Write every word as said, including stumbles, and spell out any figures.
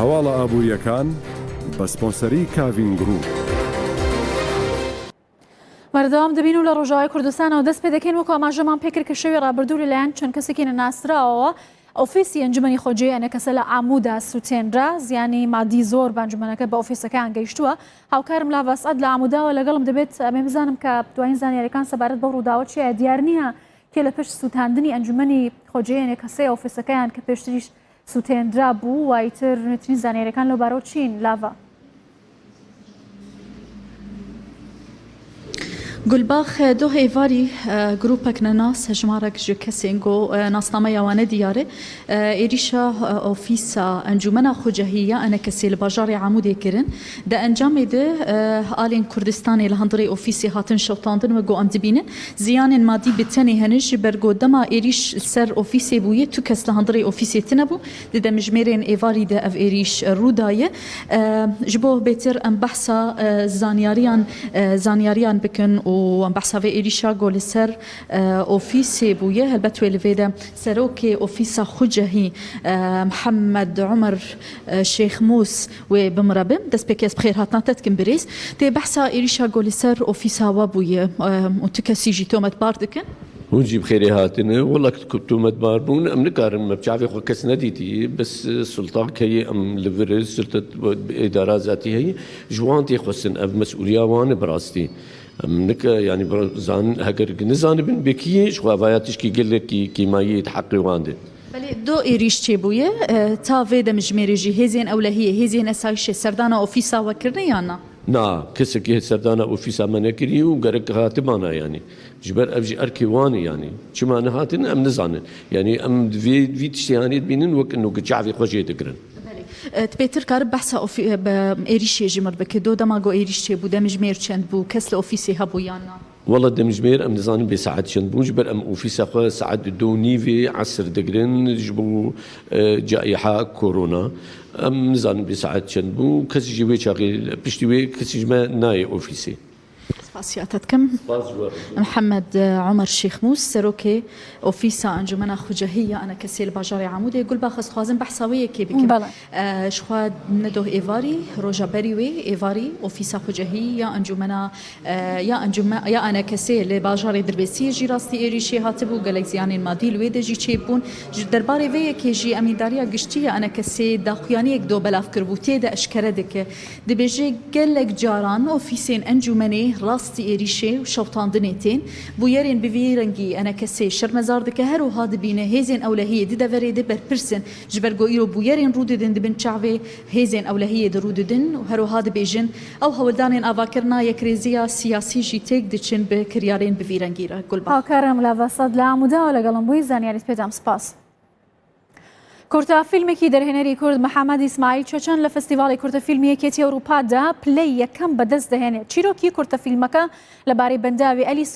هەواڵە ئابووریەکان بە سپۆنسەری کاڤین گروپ. بەردەوام دەبین و لە ڕۆژاوای کوردستانەوە دەست پێ دەکەین. وەکو ئاماژەمان پێکرد کە شەوی ڕابردوو لەلایەن چەند کەسێکی نەناسراوەوە ئۆفیسی ئەنجومەنی خۆجێی ئەنەکەسە لە ئامودا سووتێنرا. زیانی مادی زۆر بە ئەنجومەنەکە بە ئۆفیسەکەیان گەیشتووە. هاوکارم لاڤا سعد لە ئاموداوە لەگەڵم دەبێت. ئەمێ بزانم کە دوایین زانیاریەکان سەبارەت بەو ڕووداوە چیە؟ دیار نییە کێ لە پشت سووتاندنی ئەنجومەنی خۆجێی ئەنەکەسەی ئۆفیسەکەیان کە پێشتریش سووتێنرا بوو، وایتر نوێترین زانیاریەکان لەو بارەوە چین؟ لاڤا. گولباخ، دۆ هێڤاری گروپەک نەناس هەژمارەک ji kesên ku nasnameya wan nediyar e, êrîşa ofîsa Encûmena Xwecehî ya Enekesê li bajarê Amûdê kirin. Di encamê de alên Kurdistanê li hundirê ofîsê hatin şewitandin, wek ku em dibînin. Ziyanên madî bi tenê hene, ji ber ku dema êrîş li ser ofîsê bûye, tu kes li hundirê ofîsê tine bû. Di demjimêrên êvarî de ev êrîş rû daye. Ji bo bêtir em behsa zanyariyan zanyariyan bikin û em behsa vê êrîşa ku li ser ofîsê bûye. Helbet wê li vê de serokê ofîsa Xucehî Mihemed Umer Şêxmûs wê bi min re bin. Destpêkê ez bi xêrhatina te dikim birêz. Tê behsa êrîşa ku li ser ofîsa we bûye û tu kesî jî tometbar dikin. Hûn jî bi xêrê hatine. Wela ku tometbar bûn, em nikarin, me bi çavê xwe kes nedîtî. Bes sultak heye, em li vir sultet êdara zatî heye. Ji wan tê xwestin, ev mesûliya wan e bi rastî. Em nika, yanî, zanin, heger nizanibin, bekiyê ji xwe evaya tişkî gelekî kîmayî di heqê wan de. Belê, do êrîş çêbûye, ta vê demjimêrê jî hêzên ewlehiyê, hêzên esayîşê serdana ofîsa we kirine yan na? Na, kesekî serdana ofîsa me nekirî û gerek hatibana, yanî. Ji ber ev jî erkê wan e, yanî. Çima nehatin, em nizanin. Yanî em vê, vî tiştê hanê dibînin wek ino ku çavê xwe jê digirin. Belê. Tu pêtir karib behsa ofî-, be, êrîşê ji mir bike. Do dema ku êrîş çêbû, demjimêr çend bû, kes li ofîsê hebû yan na? Wela demjimêr em nizanin bê saet çend bû, ji ber em ofîsa xwe saet du û nîvê esir digirin ji bo caiha korona. Em nizanin bê saet çend bû, kesî jî wê çaxê, piştî wê kesî ji me nayê ofîsê. Spasiya te dikim. Spas ji we. Mihemed Omer Şêxmûs, serokê Ofîsa Encûmena Xucehî ya Enekesê li bajarê Amûdê. Gulbax, ez dixwazim behsa wê yekê bikim. Bele. Ji xwe ne doh êvarî, roja berî wê êvarî Ofîsa Xucehî ya Encûmena ya encûme ya enekesê li bajarê Dirbêsiyê jî rastî êrîşê hatibû, gelek ziyanên madî li wê de jî çêbûn. Ji derbarê vê yekê jî Emîndariya Giştî ya Enekesê daxuyaniyek do belav kiribû, tê de eşkere dike. Dibêje, gelek caran ofîsên encûmenê rastî êrîşê û şewitandinê tên. Bûyerên bi vî rengî Enekesê şermezar dike, her wiha dibîne hêzên ewlehiyê di deverê de berpirs in. Ji ber ku îro bûyerên rû didin di bin çavê hêzên ewlehiyê de rû didin û her wiha dibêjin, ew hewldanên avakirina yekrêziya siyasî jî têk diçin bi kiryarên bi vî rengî re. Gulbah. Hakarem Levesad li Amûda لەگەڵم بووی، زانیاریت پێدام. سپاس. کورتە فیلمێکی دەرهێنەری کورد محەممەد ئیسماعیل چەچەن لە فستیڤاڵی کورتە فیلمی یەکێتی ئەوروپادا پلەی یەکەم بەدەست دەهێنێت. چیرۆکی کورتە فیلمەکە لەبارەی بەنداوی ئەلیس